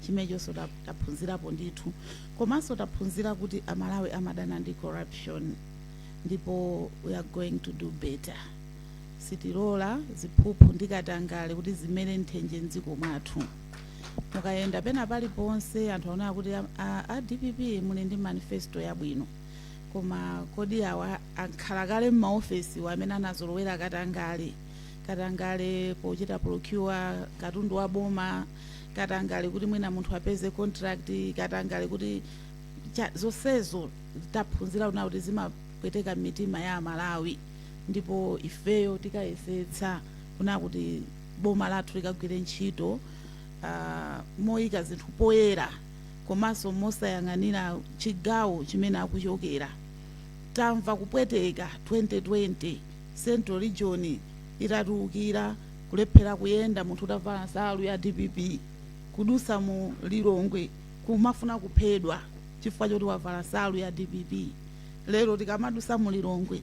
Chimenechonso taphunzirapo ndithu. Komanso taphunzira kuti Amalawi amadana ndi corruption, ndipo we are going to do better. Sitilola ziphuphu ndi katangale kuti zimere nthenje mdziko mwathu. Mukayenda pena paliponse, anthu aonera kuti a DPP muli ndi manifesto yabwino, koma kodi awa akhala kale m'maofesi amene anazolowera katangale, katangale pochita procure katundu wa boma, katangale kuti mwina munthu apeze contract, katangale kuti zonsezo taphunzira kuna kuti zimapweteka mitima ya Amalawi. Ndipo ifeyo tikayesetsa kuna kuti boma lathu likagwire ntchito moyika zinthu poyera, komanso mosayang'anira chigawo chimene akuchokera. Tamva kupweteka 2020, Central Region itatiukira, kulephera kuyenda munthu utavala nsalu ya DPP, kudusa mu Lilongwe kumafuna kuphedwa chifukwa choti wavala nsalu ya DPP. Lero tikamadusa mu Lilongwe,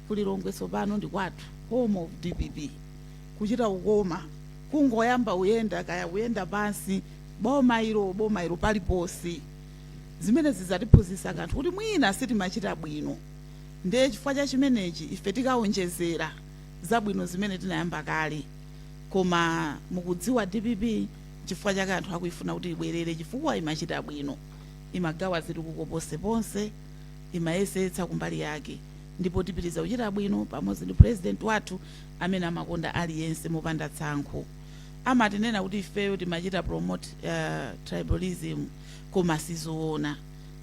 ku Lilongwe tsopano ndi kwathu, home of DPP, kuchita kukoma kungoyamba uyenda, kaya kuyenda pansi, boma ilo, boma ilo paliponse. Zimene zizatiphunzitsa kanthu kuti mwina sitimachita bwino. Ndiye chifukwa cha chimenechi ife tikawonjezera zabwino zimene tinayamba kale. Koma mukudziwa, DPP chifukwa chake anthu akuifuna kuti ibwerere, chifukwa imachita bwino, imagawa zitukuko ponseponse, imayesetsa kumbali yake. Ndipo tipitiriza kuchita bwino pamodzi ndi president wathu amene amakonda aliyense mopanda tsankho. Amatinena kuti ifeyo timachita promote tribalism, koma sizoona.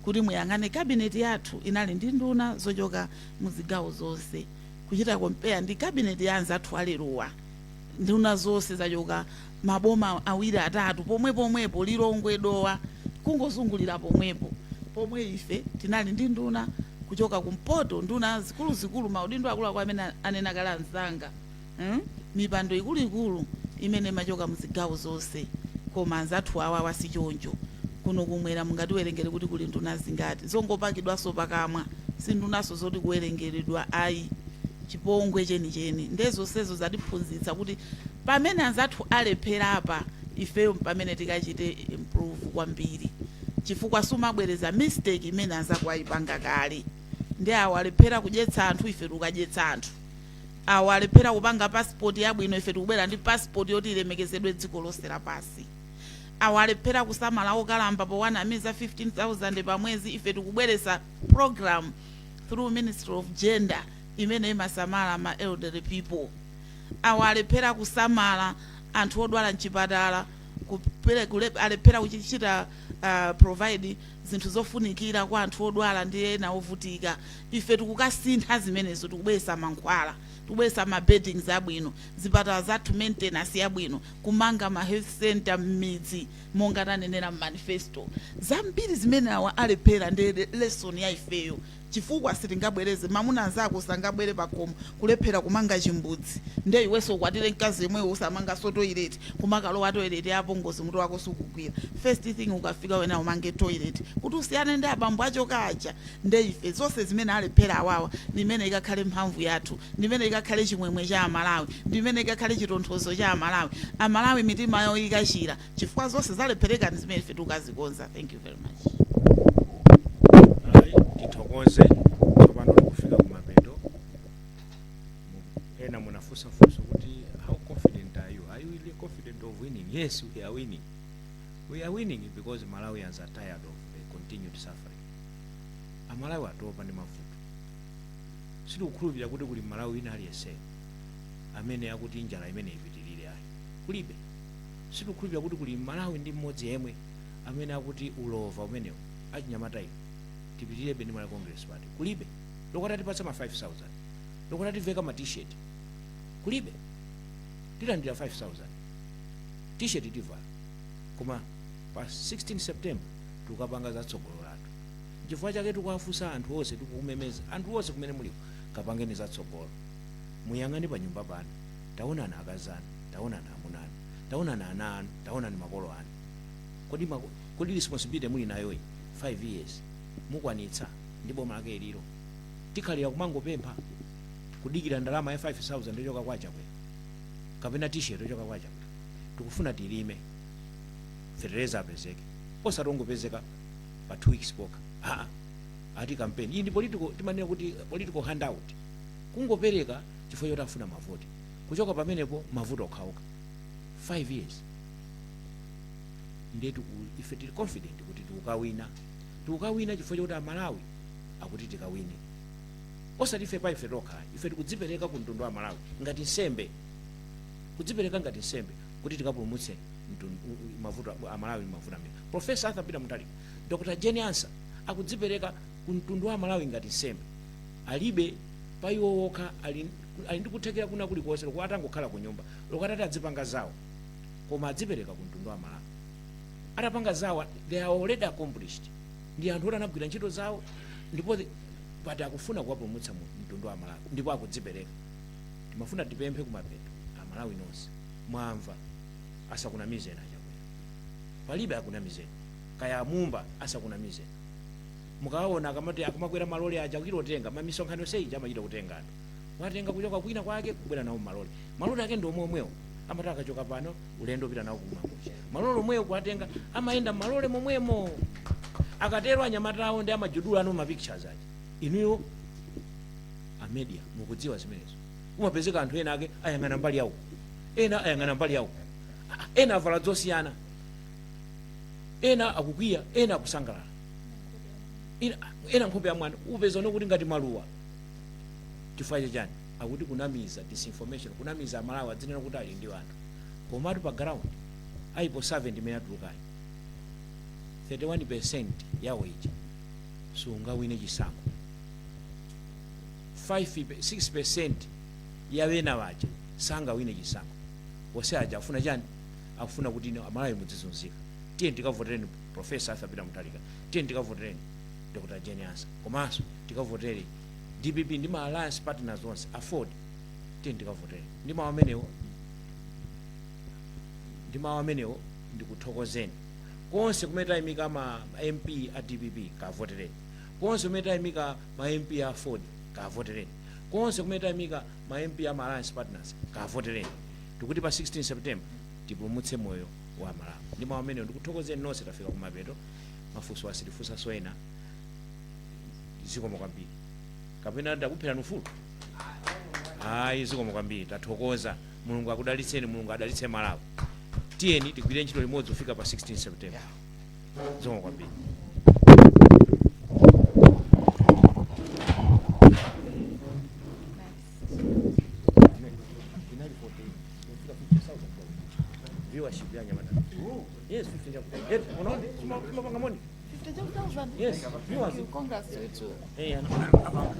Kuti muyang'ane cabinet yathu, inali ndi nduna zochoka muzigawo zonse, kuchita compare ndi cabinet ya anzathu alerowa, nduna zonse zachoka maboma awiri, atatu pomwe pomwepo, Lilongwe, Dowa, kungozungulira pomwepo, pomwe ife tinali ndi nduna kuchoka kumpoto, nduna zikuluzikulu, maudindo akuluakulu amene anena kale anzanga, Mipando ikuluikulu imene imachoka muzigawo zonse. Koma anzathu awawa sichoncho. Kuno kumwera mungatiwerengere kuti kuli nduna zingati zongopakidwanso pakamwa? Si ndunaso zoti kuwerengeredwa ayi, chipongwe chenicheni. Ndezonsezo zatiphunzitsa kuti pamene anzathu alephera apa, ifeyo pamene tikachite improve kwambiri, chifukwa sumabwereza mistake imene anzako ayipanga kale. Ndi awo alephera kudyetsa anthu, ife tikukadyetsa anthu. Awo alephera kupanga passport yabwino, ife tikubwera ndi passport yoti ilemekezedwe dziko lonse lapasi. Awo alephera kusamala okalamba powanamiza 15,000 pa mwezi, ife tikubweresa program through Ministry of Gender imene imasamala ma elderly people. Awo alephera kusamala anthu odwala mchipatala, alephera kuchita provide zipatala zabwino, ife tikubwera ndi zipatala zabwino. Zinthu zofunikira kwa anthu odwala ndi ena ovutika, ife tikukasintha zimenezo. Tikubweretsa mankhwala, tikubweretsa ma beddings abwino, zipatala zathu maintenance yabwino, kumanga ma health center m'midzi monga tanenera m'manifesto. Zambiri zimene awa alephera ndi lesson ya ifeyo, chifukwa sitingabwereze. Mamuna anzako sangabwere pakhomo kulephera kumanga chimbudzi, nde iwenso ukwatire mkazi yemweyo usamangaso toilet, kumakalowa toilet apo ngozi, mutu wako sukugwira. First thing ukafika wena umange toilet kuti usiyane ndi abambo achoka aja. Nde ife zonse zimene alephera awawa, ndimene ikakhale mphamvu yathu, ndimene ikakhale chimwemwe cha Amalawi, ndimene ikakhale chitonthozo cha Amalawi. Amalawi mitima yawo ikachira, chifukwa zonse zalephereka ndi zimene ife tikukazikonza. Thank you very much. Ayi, tithokoze. Tsopano tikufika kumapeto. Ena munafunsafunsa kuti, "How confident are you? Are you really confident of winning?" Yes, we are winning. We are winning because Malawians are tired of the continued suffering. Amalawi atopa ndi mavuto. Sitikukhulupirira kuti kuli Malawi wina aliyenseyo amene akuti njala imene ipitirire, ayi, kulibe. Sitikukhulupirira kuti kuli Malawi ndi mmodzi yemwe amene akuti ulova umenewu, achinyamata inu, tipitirebe ndi Malawi Congress Party, kulibe. Lokati atipatsa ma 5000, lokati ativeka ma T-shirt, kulibe. Tilandira 5000, T-shirt tivala, koma pa 16 September tikukapanga zatsogolo lathu. Chifukwa chake tikuwafunsa anthu onse, tikukumemeza anthu onse kumene muliko, kapangeni zatsogolo. Muyang'ane pa nyumba pano, taonani akazanu, taonani amunanu, taonani ana anu, taonani makolo anu. Kodi responsibility muli nayoyi 5 years mukwanitsa ndi boma lake ililo? Tikhalira kumangopempha, kudikira ndalama ya 5000 yochoka kwa Chakwera kapena T-shirt yochoka kwa Chakwera? Tikufuna tilime, fetereza apezeke, osati ongopezeka pa 2 weeks pokha. Aa, ati campaign iyi ndi political, timanena kuti political handout, kungopereka chifukwa choti afuna mavoti. Kuchoka pamenepo mavuto okhaokha 5 years. Ndiye ife tili confident kuti tikukawina. Tikukawina chifukwa chokuti Amalawi akuti tikawine, osati ife pa ife tokha. Ife tikudzipereka ku mtundu wa Malawi ngati nsembe, kudzipereka ngati nsembe kuti tikapulumutse mavuto Amalawi, mavuto amene Professor Arthur Peter Mutharika, Dr Jane Ansah akudzipereka ku mtundu wa Malawi ngati nsembe. Alibe pa iwo wokha, ali ndi kuthekera kuna kulikonse, loko atangokhala ku nyumba, loko atati adzipanga zawo, koma adzipereka ku mtundu wa Malawi. Atapanga zawo, they are already accomplished, ndi anthu oti anagwira ntchito zawo, ndipo but akufuna kuwapulumutsa mu mtundu wa Malawi ndipo akudzipereka. Timafuna tipemphe kumapeto, Amalawi nonse mwamva, asakunamizeni aChakwera, palibe akunamizeni, kaya amumba asakunamizeni. Mukawaona akamati akumakwera malole aja, kuchita mamisonkhano seija, amachita kutenga anthu, watenga kuchoka kwina kwake kubwera nawo malole. Malole ake ndi omwe omwewo, amati akachoka pano ulendo upita nawo kuMangochi, malole omwewo kuwatenga, amayenda malole momwemo. Akatero anyamata awo ndi amajudula ano ma pictures aja. Inuyo a media mukudziwa zimenezo. Umapezeka anthu ena ake ayang'ana mbali yawo, ena ayang'ana mbali yawo, ena avala zosiyana, ena akukwiya, ena akusangalala, ena nkhope ya mwana upeza kuti ngati maluwa. Chifukwa chachani? Akuti kunamiza, disinformation, kunamiza Amalawi, adzinena kuti ali ndi anthu, komatu pa ground aipo 7 imene atulukayi, 31% yawo ija sungawine chisankho. 5 6% ya wena waja sangawine chisankho. Wose aja afuna chani? Akufuna kuti ino Amalawi mudzizunzika. Tiye tikavotereni Professor Arthur Peter Mutharika, tiye tikavotereni Dr Jane Ansah, komanso tikavotere DPP ndi ma alliance partners onse, AFORD, tiye tikavotere. Ndi mawu amenewo ndikuthokozeni konse kumene tayimika ma MP a DPP, kavotereni. Konse kumene tayimika ma MP a AFORD, kavotereni. Konse kumene tayimika ma MP a ma alliance partners, kavotereni. Tikuti pa 16 September tipulumutse moyo wa Malawi. Ndi mawu amenewo ndikuthokozeni nonse. Tafika kumapeto, mafunso asitifunsanso ena. Zikomo kwambiri. Kapena ndakupherani ufulu? Ayi, zikomo kwambiri, tathokoza. Mulungu akudalitseni, Mulungu adalitse Malawi. Tiyeni tigwire ntchito limodzi kufika pa 16 September. Zikomo kwambiri. Inali 14 kufika 50,000 viewership ya nyamata. Yes, 50 chakuti. Unaona, simapanga moni. 52,000. Yes, Thank viewers. you. Congrats to you too. Eh, ano-